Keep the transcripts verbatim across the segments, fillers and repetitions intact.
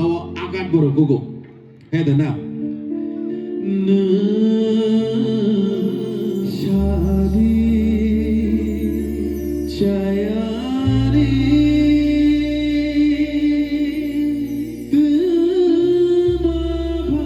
Agat borok kugo. He da na. Nwng sadi chayani twma ba.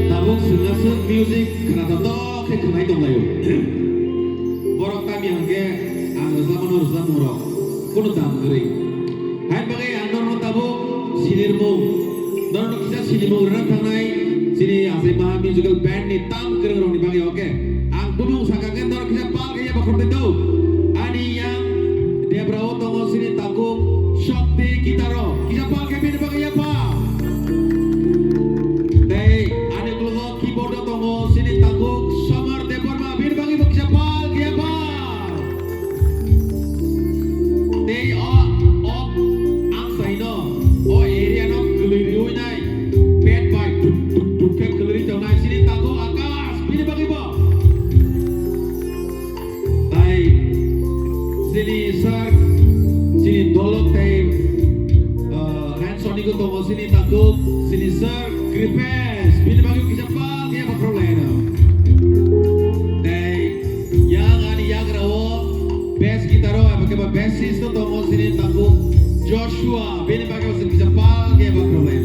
Tabuk swngna swng music khwnathok thok khe khwnai tonglaio. Borok tamni hwnkhe ang rwchapmano rwchapmungrok kunu dam kwrwi. Haini bagwi ang norokno tabuk sinirmung, norokno kisa sinimung rwna thangnai chini Achai Maha Musical Band ni tam kwrwngrokni bagwi, okay? Ang bumung sakha khe norok kisa pal khe yapha khoroknwi do. Ani yang debra o tongo chini takhuk Shakti Guitar o. Kisa pal khe bini bagwi yapha. Tei ani ukologo keyboard o tongo chini takhuk Samar Debbarma, bini bagwi bo kisa pal khe yapha. Tei o, o ang saino, o area no kwlwi riwi nai, pet bai tuk tuk tuk khe kwlwi tongnai chini takhuk Akash, bini bagwi bo. Tai chini sir, chini dolok tei, uh, hands on igo tongo chini takhuk, chini sir Kripesh, bini bagwi kisa pal khe yapha khoroknai ano. Tei yang ani yagra o bass guitar o eba khe ba bassist o tongo chini takhuk Joshua, bini bagwi bo chwng kisa pal khe yapha khoroknai.